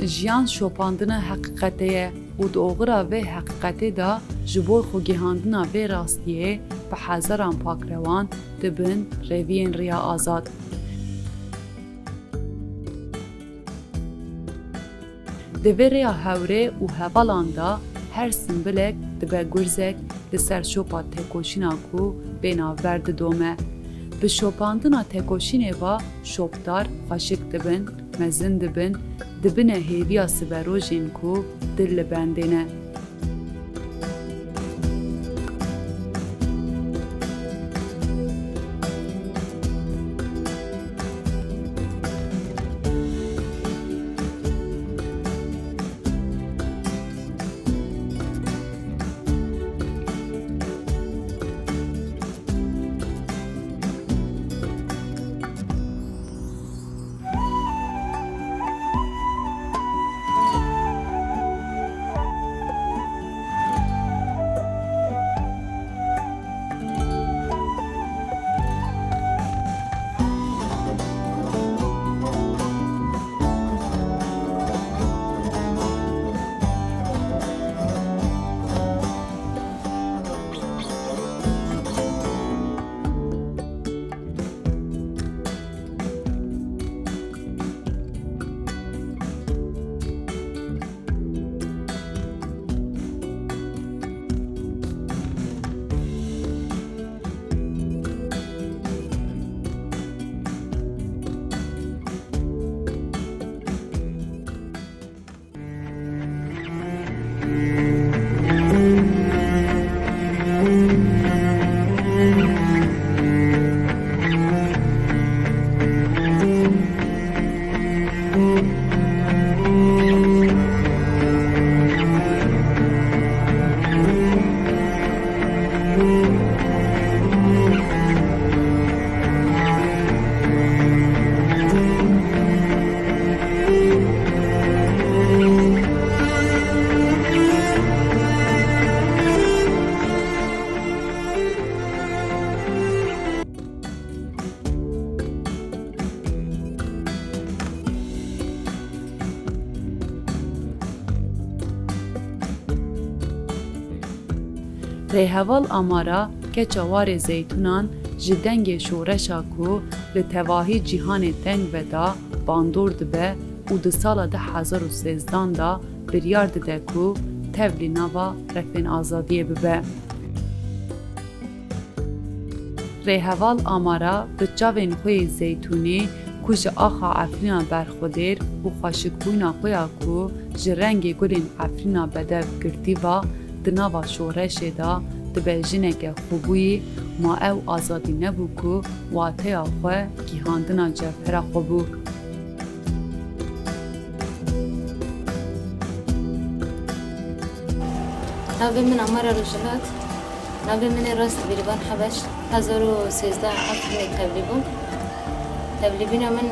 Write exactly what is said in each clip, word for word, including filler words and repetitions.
Jiyan şopandina heqîqetê ye û di oxira vê heqîqetê de ji bo xwegihandina vê rastiyê bi hezaran pakrewan di bin rêviyên riya azad. Di vê rêya hewrê û hevalan de her simbilek dibe gurzek li ser şopa tekoşîna ku bê navber didome. Bi şopandina tekoşînê ve şopdar xweşik dibin, mezin dibin, dibine hêviya siberojên ku dil li bendê ne. Rêheval Amara keça warê zeytûnan ji dengê şoreşa ku li tevahî cîhanê teng ve de bandor dibe û di sala du hezar û sêzdan de biryar dide ku tevlî nava refên azadiyê bibe. Rêheval Amara bi çavên xwe yê zeytûnî ku ji axa Efrîna berxwedêr û xweşikbûyîna xwe ya ku ji rengê gulên Efrîna bedew girtî ve di nava şoreşê de dibe jineke xwebûyî, ma ew azadî nebû ku wateya xwe gihandina cewhera xwe bû. Navê min Amara Rojhilat. Navê min ê rast Bîrvan Hebeş. Hezar û sêzdeh Efrînê tevlî bûm. Tevlîbîna min,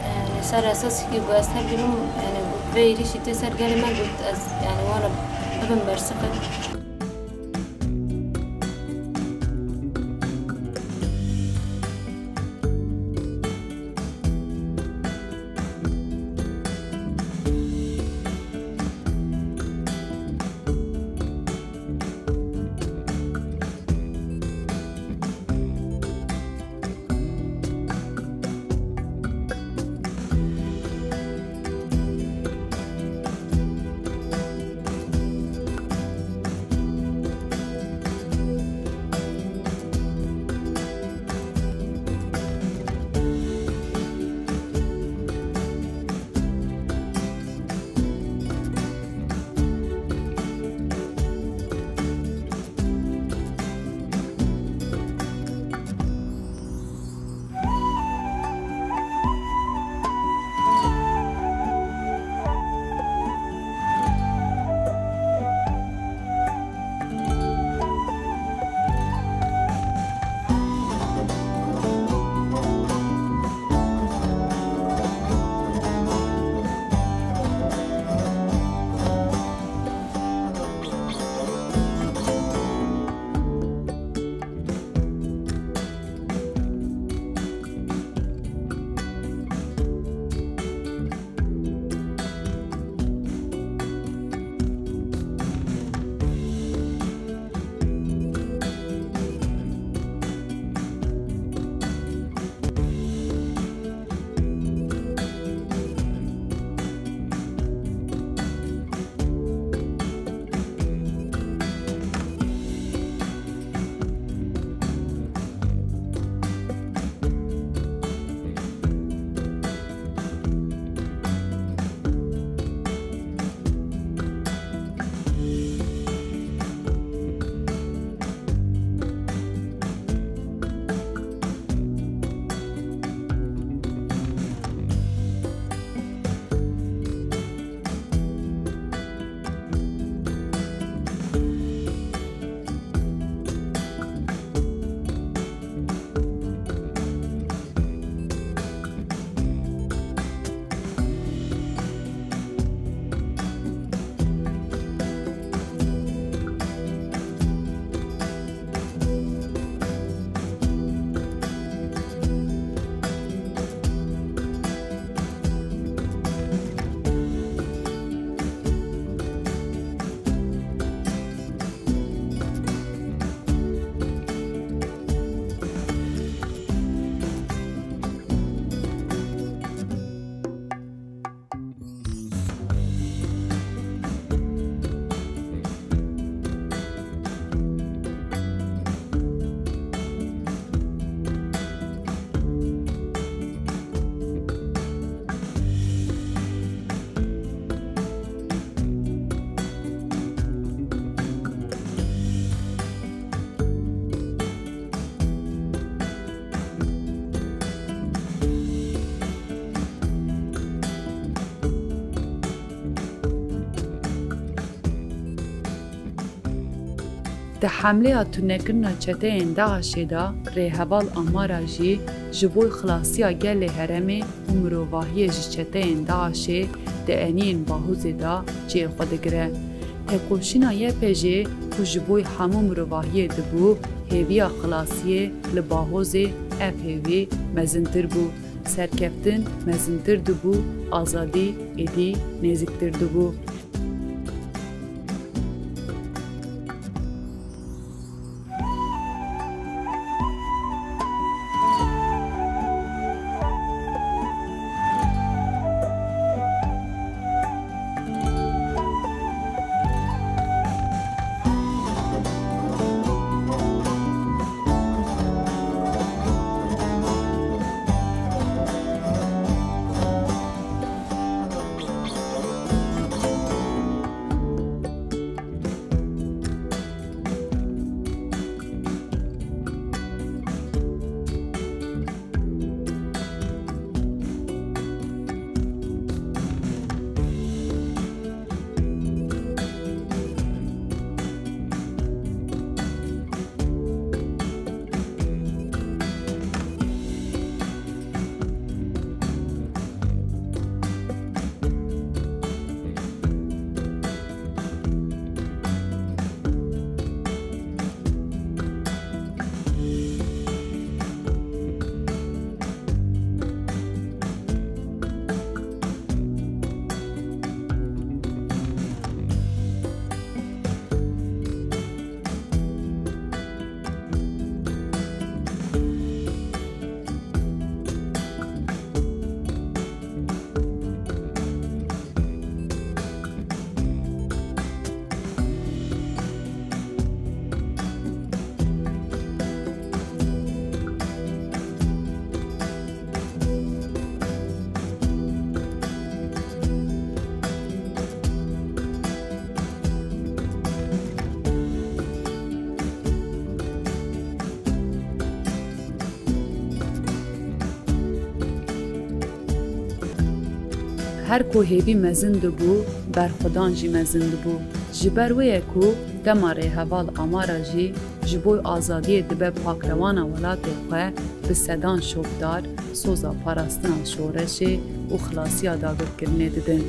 yani, ser esasî ku ez tevlî bûm, yani, vê êrîşî tê ser gelê me got, ez, yani, wana bibim bersifir. Di hemleya tunekirina çeteyên DAIŞê de rêheval Amara jî ji bo xilasiya gelê herêmê û mirovahiyê ji çeteyên DAIŞê di eniyên Bahozê de cihê xwe digire. Têkoşîna Y P J ku ji bo hemû mirovahiyê dibû, hêviya xilasiyê li Bahozê ev hêvî mezintir bû. Serkeftin mezintir dibû, azadî êdî nêzîktir dibû. Her ku hêvî mezin dibû, berxwedan jî mezin dibû. Ji ber wê ye ku dema rêheval Amara jî ji bo azadiyê dibe pakrewana welatê xwe, bi sedan şopdar soza parastina şoreşê û xilasiya dagirkirinê didin.